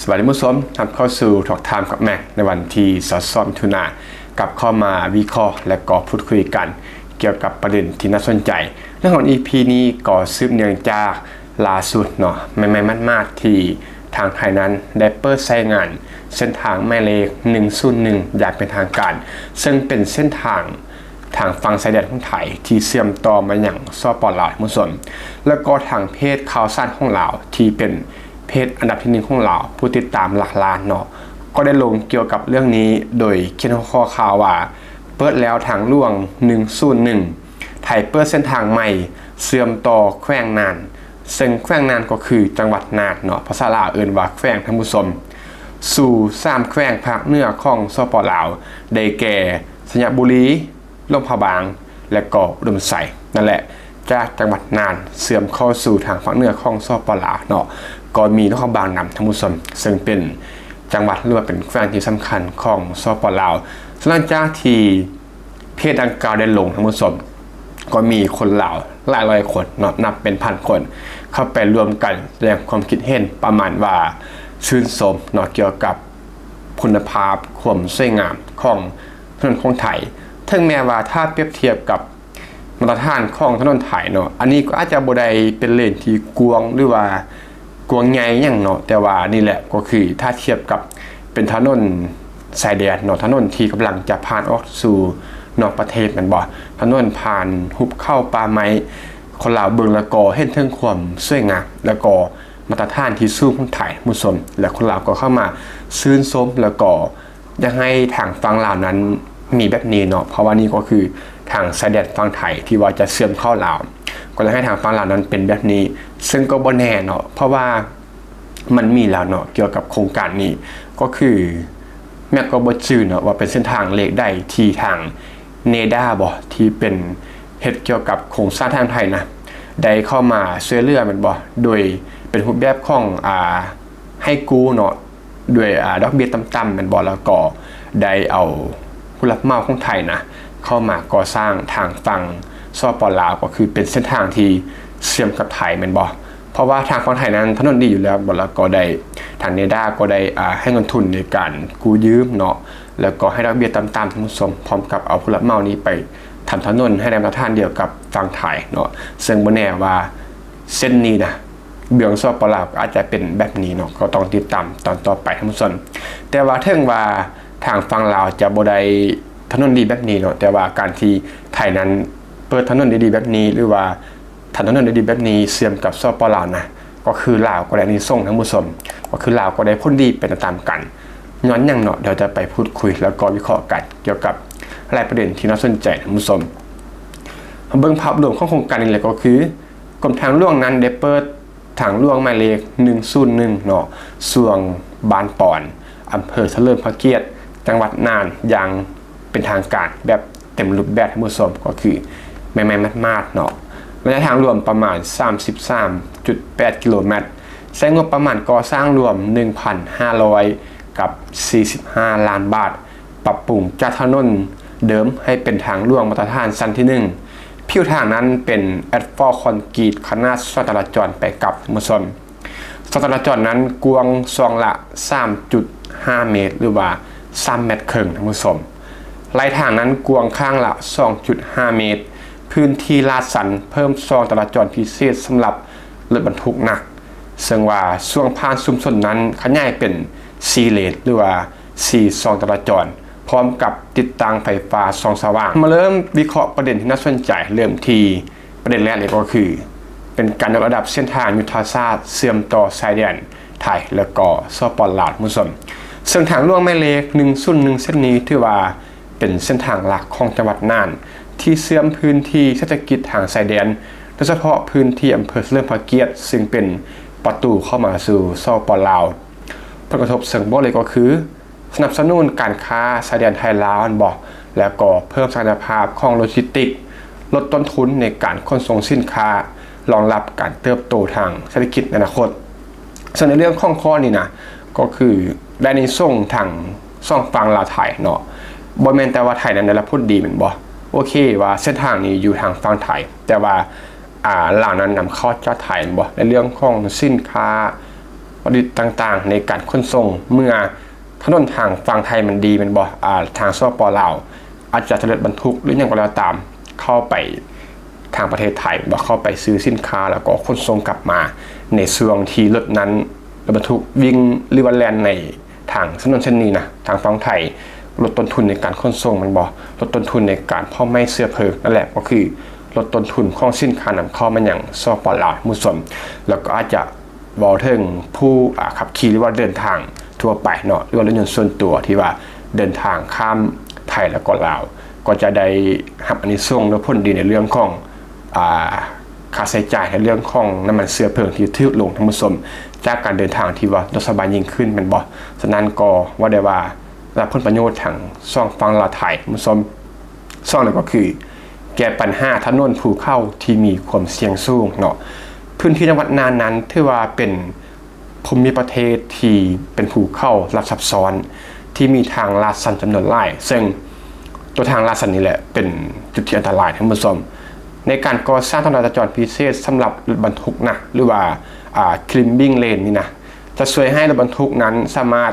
ສະບາຍດີທ່ານຜູ້ຊົມ, ຮັບເຂົ້າສູ່ Talk Time ກັບ Max ໃນວັນທີຊາວສອງ ມິຖຸນາ, ກັບເຂົ້າມາວິເຄາະ ແລະ ກໍພູດຄຸຍກັນກ່ຽວກັບປະເດັນທີ່ໜ້າສົນໃຈ. ໃນຫົວຂໍ້ ອີ ພີ ນີ້ກໍສືບເນື່ອງຈາກລ່າສຸດເນາະ, ໃໝ່ໆໝາດໆ ທີ່ທາງໄທນັ້ນໄດ້ເປີດໃຊ້ງານເສັ້ນທາງໝາຍເລກ ໜຶ່ງສູນໜຶ່ງ ຢ່າງເປັນທາງການ, ເຊິ່ງເປັນເສັ້ນທາງ ທາງຝັ່ງຊາຍແດນຂອງໄທທີ່ເຊື່ອມຕໍ່ມາຍັງ ສປປ ລາວ ທ່ານຜູ້ຊົມ, ແລ້ວກໍທາງເພຈຂ່າວສານຂອງລາວ ທີ່ເປັນເພຈອັນດັບທີໜຶ່ງຂອງລາວ ຜູ້ຕິດຕາມຫຼັກລ້ານເນາະ ກໍໄດ້ລົງກ່ຽວກັບເລື່ອງນີ້ ໂດຍຂຽນຫົວຂໍ້ຂ່າວວ່າ ເປີດແລ້ວທາງຫຼວງ ໜຶ່ງສູນໜຶ່ງ ໄທເປີດເສັ້ນທາງໃໝ່ເຊື່ອມຕໍ່ແຂວງນ່ານ, ເຊິ່ງແຂວງນ່ານກໍຄືຈັງຫວັດນ່ານເນາະ, ພາສາລາວເອີ້ນວ່າແຂວງ ທ່ານຜູ້ຊົມ, ສູ່ສາມແຂວງພາກເໜືອຂອງ ສປປ ລາວ ໄດ້ແກ່ ໄຊຍະບູລີ, ຫຼວງພະບາງ ແລະ ກໍອຸດົມໄຊນັ້ນແຫຼະ. ຈາກຈັງຫວັດນ່ານເຊື່ອມເຂົ້າສູ່ທາງພາກເໜືອຂອງ ສປປ ລາວ ເນາະ, ກໍມີຫຼວງພະບາງນຳ ທ່ານຜູ້ຊົມ, ເຊິ່ງເປັນຈັງຫວັດ ຫຼືວ່າເປັນແຂວງທີ່ສຳຄັນຂອງ ສປປ ລາວ. ຫຼັງຈາກທີ່ເພຈດັ່ງກ່າວໄດ້ລົງ ທ່ານຜູ້ຊົມ, ກໍມີຄົນລາວຫຼາຍຮ້ອຍຄົນເນາະ, ນັບເປັນພັນຄົນ ເຂົ້າໄປລວມກັນສະແດງຄວາມຄິດເຫັນປະມານວ່າຊື່ນຊົມເນາະ ກ່ຽວກັບຄຸນນະພາບຄວາມສວຍງາມຂອງ ຖະໜົນຂອງໄທ, ເຖິງແມ້ວ່າຖ້າປຽບທຽບກັບມາດຕະຖານຂອງຖະໜົນໄທເນາະ, ອັນນີ້ກໍອາດຈະບໍ່ໄດ້ເປັນເລນທີ່ກວ້າງ ຫຼືວ່າກວ້າງໃຫຍ່ຫຍັງເນາະ, ແຕ່ວ່ານີ້ແຫຼະກໍຄືຖ້າທຽບກັບເປັນຖະໜົນຊາຍແດນເນາະ, ຖະໜົນທີ່ກຳລັງຈະຜ່ານອອກສູ່ນອກປະເທດແມ່ນບໍ່, ຖະໜົນຜ່ານຫຸບເຂົາປ່າໄມ້, ຄົນລາວເບິ່ງແລ້ວກໍເຫັນເຖິງຄວາມສວຍງາມ ແລ້ວກໍມາດຕະຖານທີ່ສູງຂອງໄທ ທ່ານຜູ້ຊົມ, ແລະ ຄົນລາວກໍເຂົ້າມາຊື່ນຊົມ ແລ້ວກໍ ຢາກໃຫ້ທາງຝັ່ງລາວນັ້ນມີແບບນີ້ເນາະ, ເພາະວ່ານີ້ກໍຄືທາງຊາຍແດນຝັ່ງໄທທີ່ວ່າຈະເຊື່ອມເຂົ້າລາວ, ກໍຢາກໃຫ້ທາງຝັ່ງລາວນັ້ນເປັນແບບນີ້, ເຊິ່ງກໍບໍ່ແນ່ເນາະ, ເພາະວ່າມັນມີແລ້ວເນາະ ກ່ຽວກັບໂຄງການນີ້, ກໍຄື ແມັກກໍບໍ່ຈື່ເນາະວ່າເປັນເສັ້ນທາງເລກໃດທີ່ທາງເນດາບໍ ທີ່ເປັນເຮັດກ່ຽວກັບໂຄງສ້າງທາງໄທນະ ໄດ້ເຂົ້າມາຊ່ວຍເຫຼືອແມ່ນບໍ່ ໂດຍເປັນຮູບແບບຂອງ ອາ ໃຫ້ກູ້ເນາະ ດ້ວຍ ອາ ດອກເບ້ຍຕ່ຳໆແມ່ນບໍ່, ແລ້ວກໍໄດ້ເອົາຜູ້ຮັບເໝົາຂອງໄທນະ ເຂົ້າມາກໍ່ສ້າງທາງຝັ່ງ ສປປ ລາວ ກໍຄືເປັນເສັ້ນທາງທີ່ເຊື່ອມກັບໄທແມ່ນບໍ່? ເພາະວ່າທາງຝັ່ງໄທນັ້ນຖະໜົນດີຢູ່ແລ້ວແມ່ນບໍ່, ແລ້ວກໍໄດ້ ທາງເນດາກໍໄດ້ ອາ ໃຫ້ເງິນທຶນໃນການກູ້ຢືມເນາະ, ແລ້ວກໍໃຫ້ດອກເບ້ຍຕ່ຳໆ ທ່ານຜູ້ຊົມ, ພ້ອມກັບເອົາຜູ້ຮັບເໝົານີ້ໄປທຳຖະໜົນໃຫ້ໄດ້ມາດຕະຖານດຽວກັບຝັ່ງໄທເນາະ, ເຊິ່ງບໍ່ແນ່ວ່າເສັ້ນນີ້ນະ ເບື້ອງ ສປປ ລາວ ກໍອາດຈະເປັນແບບນີ້ເນາະ, ກໍຕ້ອງຕິດຕາມຕອນຕໍ່ໄປ ທ່ານຜູ້ຊົມ. ແຕ່ວ່າເຖິງວ່າທາງຝັ່ງລາວຈະບໍ່ໄດ້ຖະໜົນດີແບບນີ້ເນາະ, ແຕ່ວ່າການທີ່ໄທນັ້ນເປີດຖະໜົນດີໆແບບນີ້ ຫຼືວ່າທຳຖະໜົນດີໆແບບນີ້ເຊື່ອມກັບ ສປປ ລາວ ນະ, ກໍຄືລາວກໍໄດ້ອານິສົງ ທ່ານຜູ້ຊົມ, ກໍຄືລາວກໍໄດ້ຜົນດີໄປຕາມໆກັນ. ຍ້ອນຫຍັງເນາະ? ດຽວຈະໄປພູດຄຸຍ ແລ້ວກໍວິເຄາະກັນກ່ຽວກັບຫຼາຍປະເດັນທີ່ໜ້າສົນໃຈ ທ່ານຜູ້ຊົມ. ເບິ່ງພາບລວມຂອງໂຄງການນີ້ແຫຼະ ກໍຄື ກົມທາງຫຼວງນັ້ນໄດ້ເປີດທາງຫຼວງໝາຍເລກ ໜຶ່ງສູນໜຶ່ງ ເນາະ, ຊ່ວງບ້ານປອນ, ອຳເພີສະເຫຼີມພະກຽດ, ຈັງຫວັດນ່ານ ຢ່າງເປັນທາງການແບບເຕັມຮູບແບບ ທ່ານຜູ້ຊົມ, ກໍຄືໃໝ່ໆໝາດໆເນາະ. ໄລຍະທາງລວມປະມານ ສາມສິບສາມຈຸດແປດ ກິໂລແມັດ, ໃຊ້ງົບປະມານກໍ່ສ້າງລວມ ໜຶ່ງພັນຫ້າຮ້ອຍກັບສີ່ສິບຫ້າລ້ານບາດ. ປັບປຸງຈາກຖະໜົນເດີມໃຫ້ເປັນທາງຫຼວງມາດຕະຖານຊັ້ນທີໜຶ່ງ. ຜິວທາງນັ້ນເປັນແອສຟອລຄອນກຣີດຂະໜາດສອງຈະລາຈອນໄປກັບ ທ່ານຜູ້ຊົມ. ສອງຈະລາຈອນນັ້ນກວ້າງຊ່ອງລະ ສາມຈຸດຫ້າ ເມດ ຫຼືວ່າ ສາມແມັດເຄິ່ງ ທ່ານຜູ້ຊົມ. ໄລທາງນັ້ນກວ້າງຂ້າງລະ ສອງຈຸດຫ້າ ເມດ. ພື້ນທີ່ລາດຊັນເພີ່ມຊ່ອງຈະລາຈອນພິເສດສຳລັບລົດບັນທຸກໜັກ. ເຊິ່ງວ່າຊ່ວງຜ່ານຊຸມຊົນນັ້ນຂະຫຍາຍເປັນສີ່ເລນ ຫຼືວ່າສີ່ຊ່ອງຈະລາຈອນ ພ້ອມກັບຕິດຕັ້ງໄຟຟ້າສ່ອງສະຫວ່າງ. ມາເລີ່ມວິເຄາະປະເດັນທີ່ໜ້າສົນໃຈ, ເລີ່ມທີ່ປະເດັນແລກເລີຍກໍຄື ເປັນການຍົກລະດັບເສັ້ນທາງຍຸດທະສາດເຊື່ອມຕໍ່ຊາຍແດນໄທ ແລະ ກໍ ສປປ ລາວ ທ່ານຜູ້ຊົມ. ເຊິ່ງທາງຫຼວງໝາຍເລກ ໜຶ່ງສູນໜຶ່ງ ເສັ້ນນີ້ຖືວ່າ ເປັນເສັ້ນທາງຫຼັກຂອງຈັງຫວັດນ່ານ ທີ່ເຊື່ອມພື້ນທີ່ເສດຖະກິດທາງຊາຍແດນ, ໂດຍສະເພາະພື້ນທີ່ອຳເພີສະເຫຼີມພະກຽດ ຊຶ່ງເປັນປະຕູເຂົ້າມາສູ່ ສປປ ລາວ. ຜົນກະທົບເຊີງບວກເລີຍກໍຄື ສະໜັບສະໜູນການຄ້າຊາຍແດນໄທລາວ ແມ່ນບໍ່? ແລ້ວກໍເພີ່ມສັກກະຍະພາບຂອງໂລຈິສຕິກ, ລົດຕົ້ນທຶນໃນການຂົນສົ່ງສິນຄ້າ, ລອງຮັບການເຕີບໂຕທາງເສດຖະກິດໃນອະນາຄົດ. ເຊິ່ງໃນເລື່ອງຂອງຂໍ້ນີ້ນະ ກໍຄືໄດ້ອານິສົງທັງສອງຝັ່ງລາວໄທເນາະ, ບໍ່ແມ່ນແຕ່ວ່າໄທນັ້ນໄດ້ຮັບຜົນດີແມ່ນບໍ່? ໂອເຄວ່າເສັ້ນທາງນີ້ຢູ່ທາງຝັ່ງໄທ, ແຕ່ວ່າ ອາ ລາວນັ້ນນຳເຂົ້າຈາກໄທແມ່ນບໍ່? ໃນເລື່ອງຂອງສິນຄ້າ ຜະລິດຕ່າງໆ ໃນການຂົນສົ່ງ ເມື່ອຖະໜົນທາງຝັ່ງໄທມັນດີແມ່ນບໍ່ ອາ ທາງ ສປ ລາວ ອາດຈະໃຊ້ລົດບັນທຸກ ຫຼືຫຍັງກໍແລ້ວຕາມ ເຂົ້າໄປທາງປະເທດໄທ ແມ່ນບໍ່ ເຂົ້າໄປຊື້ສິນຄ້າ ແລ້ວກໍຂົນສົ່ງກັບມາ ໃນຊ່ວງທີ່ລົດນັ້ນ ລົດບັນທຸກວິ່ງ ຫຼືວ່າແລ່ນໃນ ທາງຖະໜົນເສັ້ນນີ້ນະ ທາງຝັ່ງໄທ ລົດຕົ້ນທຶນໃນການຂົນສົ່ງແມ່ນບໍ່ ລົດຕົ້ນທຶນໃນການເຜົາໄໝ້ເຊື້ອເພີງ ນັ້ນແຫຼະ ກໍຄືລົດຕົ້ນທຶນຂອງສິນຄ້ານຳເຂົ້າມາຍັງ ສປ ລາວ ທ່ານຜູ້ຊົມ. ແລ້ວກໍອາດຈະເວົ້າເຖິງຜູ້ ອາ ຂັບຂີ່ ຫຼືວ່າເດີນທາງທົ່ວໄປເນາະ ຫຼືວ່າລົດຍົນສ່ວນຕົວທີ່ວ່າເດີນທາງຂ້າມໄທ ແລ້ວກໍລາວ ກໍຈະໄດ້ຮັບອານິສົງ ຫຼືຜົນດີໃນເລື່ອງຂອງ ອາ ຄ່າໃຊ້ຈ່າຍໃນເລື່ອງຂອງນ້ຳມັນເຊື້ອເພີງທີ່ຖືກລົງ ທ່ານຜູ້ຊົມ ຈາກການເດີນທາງທີ່ວ່າສະດວກສະບາຍຍິ່ງຂຶ້ນແມ່ນບໍ່? ສະນັ້ນກໍເວົ້າໄດ້ວ່າໄດ້ຮັບຜົນປະໂຫຍດທັງສອງຝັ່ງລາວໄທ ທ່ານຜູ້ຊົມ. ສອງນັ້ນກໍຄື ແກ້ບັນຫາຖະໜົນພູເຂົາທີ່ມີຄວາມສ່ຽງສູງເນາະ. ພື້ນທີ່ຈັງຫວັດນ່ານນັ້ນຖືວ່າເປັນ ພູມິປະເທດທີ່ເປັນພູເຂົາລັບຊັບຊ້ອນ ທີ່ມີທາງລາດຊັນຈຳນວນຫຼາຍ ເຊິ່ງຕົວທາງລາດຊັນນີ້ແຫຼະເປັນຈຸດທີ່ອັນຕະລາຍ ທ່ານຜູ້ຊົມ. ໃນການກໍ່ສ້າງຖະໜົນຈະລາຈອນພິເສດສຳລັບລົດບັນທຸກນະ ຫຼືວ່າ ອ່າ climbing lane ນີ້ນະ ຈະຊ່ວຍໃຫ້ລົດບັນທຸກນັ້ນສາມາດ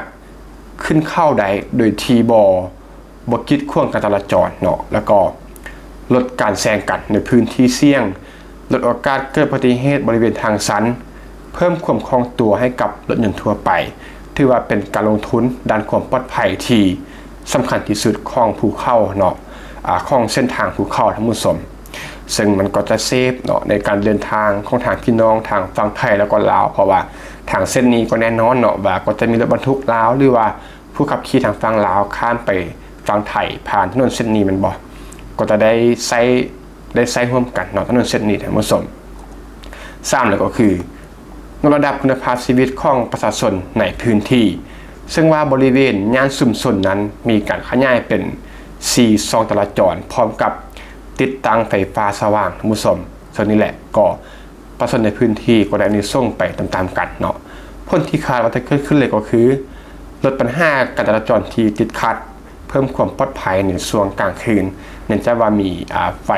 ຂຶ້ນເຂົາໄດ້ໂດຍທີ່ບໍ່ ບໍ່ກີດຂວາງການຈະລາຈອນເນາະ ແລ້ວກໍລົດການແຊງກັນໃນພື້ນທີ່ສ່ຽງ, ລົດໂອກາດເກີດອຸບັດຕິເຫດບໍລິເວນທາງຊັນ, ເພີ່ມຄວາມຄ່ອງຕົວໃຫ້ກັບລົດຍົນທົ່ວໄປ, ຖືວ່າເປັນການລົງທຶນດ້ານຄວາມປອດໄພທີ່ສຳຄັນທີ່ສຸດຂອງພູເຂົາເນາະ, ອາ, ຂອງເສັ້ນທາງພູເຂົາ ທ່ານຜູ້ຊົມ. ເຊິ່ງມັນກໍຈະເຊຟເນາະ ໃນການເດີນທາງຂອງທາງພີ່ນ້ອງທາງຝັ່ງໄທ ແລ້ວກໍລາວ, ເພາະວ່າທາງເສັ້ນນີ້ກໍແນ່ນອນເນາະວ່າກໍຈະມີລົດບັນທຸກລາວ ຫຼືວ່າ ຜູ້ຂັບຂີ່ທາງຝັ່ງລາວຂ້າມໄປຝັ່ງໄທຜ່ານຖະໜົນເສັ້ນນີ້ແມ່ນບໍ່? ກໍຈະໄດ້ໃຊ້ ໄດ້ໃຊ້ຮ່ວມກັນເນາະ ຖະໜົນເສັ້ນນີ້ ທ່ານຜູ້ຊົມ. ສາມແລ້ວກໍຄື ຍົກລະດັບຄຸນນະພາບຊີວິດຂອງປະຊາຊົນໃນພື້ນທີ່, ເຊິ່ງວ່າບໍລິເວນຍ່ານຊຸມຊົນນັ້ນມີການຂະຫຍາຍເປັນສີ່ຊ່ອງຈະລາຈອນ ພ້ອມກັບຕິດຕັ້ງໄຟຟ້າສະຫວ່າງ ທ່ານຜູ້ຊົມ. ເຊິ່ງນີ້ແຫຼະກໍ ປະຊາຊົນໃນພື້ນທີ່ກໍໄດ້ອານິສົງໄປຕາມໆກັນເນາະ. ຜົນທີ່ຄາດວ່າຈະເກີດຂຶ້ນເລີຍກໍຄື ລົດບັນຫາການຈະລາຈອນທີ່ຕິດຂັດ, ເພີ່ມຄວາມປອດໄພໃນຊ່ວງກາງຄືນ ເນື່ອງຈາກວ່າມີ ອາ ໄຟ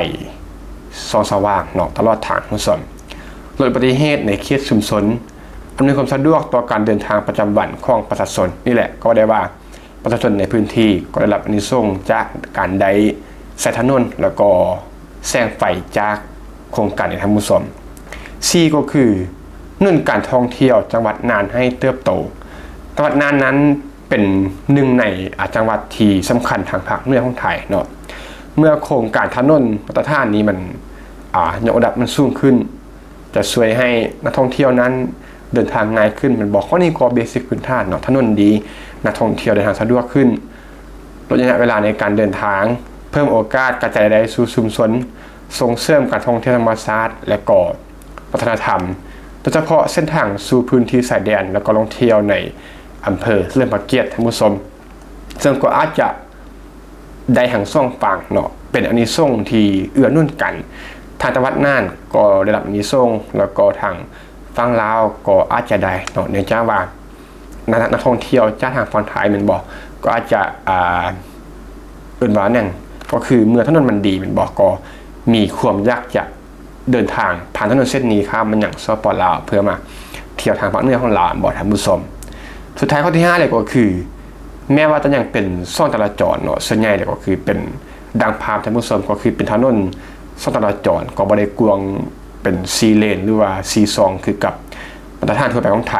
ສ່ອງສະຫວ່າງເນາະ ຕະຫຼອດທາງ ທ່ານຜູ້ຊົມ. ລົດອຸບັດຕິເຫດໃນເຂດຊຸມຊົນ, ອຳນວຍຄວາມສະດວກຕໍ່ການເດີນທາງປະຈຳວັນຂອງປະຊາຊົນ. ນີ້ແຫຼະ ກໍວ່າໄດ້ວ່າ ປະຊາຊົນໃນພື້ນທີ່ກໍໄດ້ຮັບອານິສົງຈາກການໄດ້ໃຊ້ຖະໜົນ ແລ້ວກໍແສງໄຟຈາກໂຄງການນີ້ ທ່ານຜູ້ຊົມ. ສີ່ກໍຄື ໜູນການທ່ອງທ່ຽວຈັງຫວັດນ່ານໃຫ້ເຕີບໂຕ. ຈັງຫວັດນ່ານນັ້ນເປັນໜຶ່ງໃນ ອາ ຈັງຫວັດທີ່ສຳຄັນທາງພາກເໜືອຂອງໄທເນາະ. ເມື່ອໂຄງການຖະໜົນມາດຕະຖານນີ້ມັນ ອາ ຍົກລະດັບມັນສູງຂຶ້ນ ຈະຊ່ວຍໃຫ້ນັກທ່ອງທ່ຽວນັ້ນເດີນທາງງ່າຍຂຶ້ນແມ່ນບໍ່? ຂໍ້ນີ້ກໍເບສິກພື້ນຖານເນາະ, ຖະໜົນດີ ນັກທ່ອງທ່ຽວເດີນທາງສະດວກຂຶ້ນ, ລົດໄລຍະເວລາໃນການເດີນທາງ, ເພີ່ມໂອກາດກະຈາຍລາຍໄດ້ສູ່ຊຸມຊົນ, ສົ່ງເສີມການທ່ອງທ່ຽວທຳມະຊາດ ແລະ ກໍວັດທະນະທຳ, ໂດຍສະເພາະເສັ້ນທາງສູ່ພື້ນທີ່ຊາຍແດນ ແລະ ກໍທ່ອງທ່ຽວໃນອຳເພີສະເຫຼີມພະກຽດ ທ່ານຜູ້ຊົມ. ເຊິ່ງກໍອາດຈະ ໄດ້ທັງສອງຝັ່ງເນາະ ເປັນອານິສົງທີ່ເອື້ອໜູນກັນ, ທາງຈັງຫວັດນ່ານກໍໄດ້ຮັບອານິສົງ ແລ້ວກໍທາງຝັ່ງລາວກໍອາດຈະໄດ້ເນາະ ເນື່ອງຈາກວ່າ ນັກ ນັກທ່ອງທ່ຽວຈາກທາງຝັ່ງໄທແມ່ນບໍ່ ກໍອາດຈະ ອ່າ ເອີ້ນວ່າຫຍັງ ກໍຄືເມື່ອຖະໜົນມັນດີແມ່ນບໍ່ ກໍມີຄວາມຢາກຈະ ເດີນທາງຜ່ານຖະໜົນເສັ້ນນີ້ຂ້າມມາຍັງ ສປ ລາວ ເພື່ອມາທ່ຽວທາງພາກເໜືອຂອງລາວ ແມ່ນບໍ່ທ່ານຜູ້ຊົມ? ສຸດທ້າຍຂໍ້ທີຫ້າເລີຍກໍຄື ແມ້ວ່າຈະຍັງເປັນຊ່ອງຈະລາຈອນເນາະ ສ່ວນໃຫຍ່ແລ້ວກໍຄືເປັນ ດັ່ງພາບທ່ານຜູ້ຊົມ ກໍຄືເປັນຖະໜົນຊ່ອງຈະລາຈອນ ກໍບໍ່ໄດ້ກວ້າງເປັນສີ່ເລນ ຫຼືວ່າສີ່ຊ່ອງ ຄືກັບມາດຕະຖານທົ່ວໄປຂອງໄທ,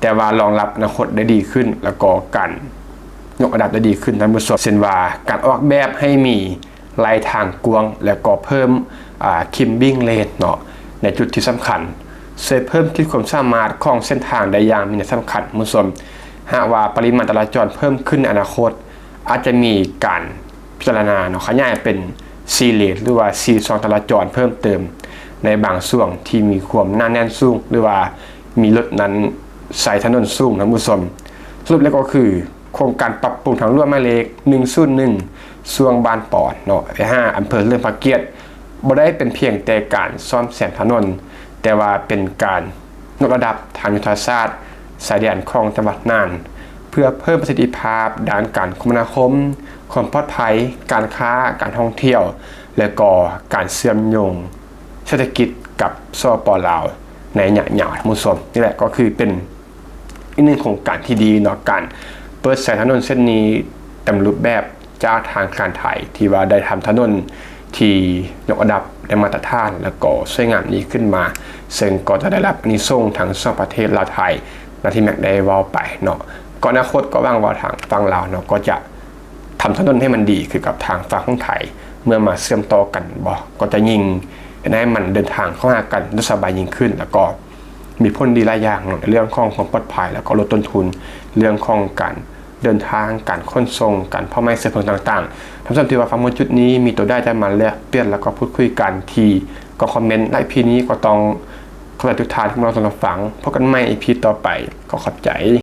ແຕ່ວ່າລອງຮັບອະນາຄົດໄດ້ດີຂຶ້ນ ແລ້ວກໍການຍົກລະດັບໄດ້ດີຂຶ້ນທ່ານຜູ້ຊົມ ເຊັ່ນວ່າ ການອອກແບບໃຫ້ມີ ໄລທາງກວ້າງ ແລະ ກໍເພີ່ມ ອ່າ climbing lane ເນາະ ໃນຈຸດທີ່ສຳຄັນ ຊ່ວຍເພີ່ມຂີດຄວາມສາມາດຂອງເສັ້ນທາງໄດ້ຢ່າງມີນັຍສຳຄັນ ທ່ານຜູ້ຊົມ. ຫາກວ່າປະລິມານຈະລາຈອນເພີ່ມຂຶ້ນໃນອະນາຄົດ ອາດຈະມີການພິຈາລະນາເນາະ ຂະຫຍາຍເປັນສີ່ເລນ ຫຼືວ່າສີ່ຊ່ອງຈະລາຈອນເພີ່ມເຕີມ ໃນບາງຊ່ວງທີ່ມີຄວາມໜາແໜ້ນສູງ ຫຼືວ່າມີລົດນັ້ນໃຊ້ຖະໜົນສູງ ທ່ານຜູ້ຊົມ. ສະຫຼຸບແລ້ວກໍຄື ໂຄງການປັບປຸງທາງຫຼວງໝາຍເລກໜຶ່ງສູນໜຶ່ງ ຊ່ວງບ້ານປອນເນາະ ໄປຫາອຳເພີສະເຫຼີມພະກຽດ ບໍ່ໄດ້ເປັນພຽງແຕ່ການສ້ອມແຊມຖະໜົນ, ແຕ່ວ່າເປັນການຍົກລະດັບທາງຍຸດທະສາດຊາຍແດນຂອງຈັງຫວັດນ່ານ ເພື່ອເພີ່ມປະສິດທິພາບດ້ານການຄົມມະນາຄົມ, ຄວາມປອດໄພ, ການຄ້າ, ການທ່ອງທ່ຽວ ແລະ ກໍການເຊື່ອມໂຍງເສດຖະກິດກັບ ສປປ ລາວ ໃນໄລຍະຍາວ ທ່ານຜູ້ຊົມ. ນີ້ແຫຼະກໍຄືເປັນ ອີກໜຶ່ງໂຄງການທີ່ດີເນາະ ການເປີດໃຊ້ຖະໜົນເສັ້ນນີ້ເຕັມຮູບແບບຈາກທາງການໄທ ທີ່ວ່າໄດ້ທຳຖະໜົນທີ່ຍົກລະດັບໄດ້ມາດຕະຖານ ແລ້ວກໍສວຍງາມນີ້ຂຶ້ນມາ ເຊິ່ງກໍຈະໄດ້ຮັບອານິສົງທັງສອງປະເທດລາວ-ໄທ ດັ່ງທີ່ແມັກໄດ້ເວົ້າໄປເນາະ. ກໍອະນາຄົດກໍຫວັງວ່າທາງຝັ່ງລາວເນາະ ກໍຈະ ທຳຖະໜົນໃຫ້ມັນດີຄືກັບທາງຝັ່ງຂອງໄທ ເມື່ອມາເຊື່ອມຕໍ່ກັນແມ່ນບໍ່ ກໍຈະຍິ່ງເຮັດໃຫ້ມັນເດີນທາງເຂົ້າຫາກັນໄດ້ສະບາຍຍິ່ງຂຶ້ນ ແລ້ວກໍມີຜົນດີຫຼາຍຢ່າງເນາະ ໃນເລື່ອງຂອງຄວາມປອດໄພ ແລ້ວກໍລົດຕົ້ນທຶນ ເລື່ອງຂອງການເດີນທາງ ການຂົນສົ່ງ ການເຜົາໄໝ້ເຊື້ອເພີງຕ່າງໆ. ທ່ານຜູ້ຊົມທີ່ວ່າຟັງມາຈຸດນີ້ ມີຕົວໃດຈະມາແລກປ່ຽນ ແລ້ວກໍພູດຄຸຍກັນທີ່ກ່ອງຄອມເມັນ ແລະ ອີພີນີ້ກໍຕ້ອງຂອບໃຈທຸກທ່ານທີ່ມາຮັບຊົມຮັບຟັງ. ພົບກັນໃໝ່ອີພີຕໍ່ໄປ. ຂໍຂອບໃຈ.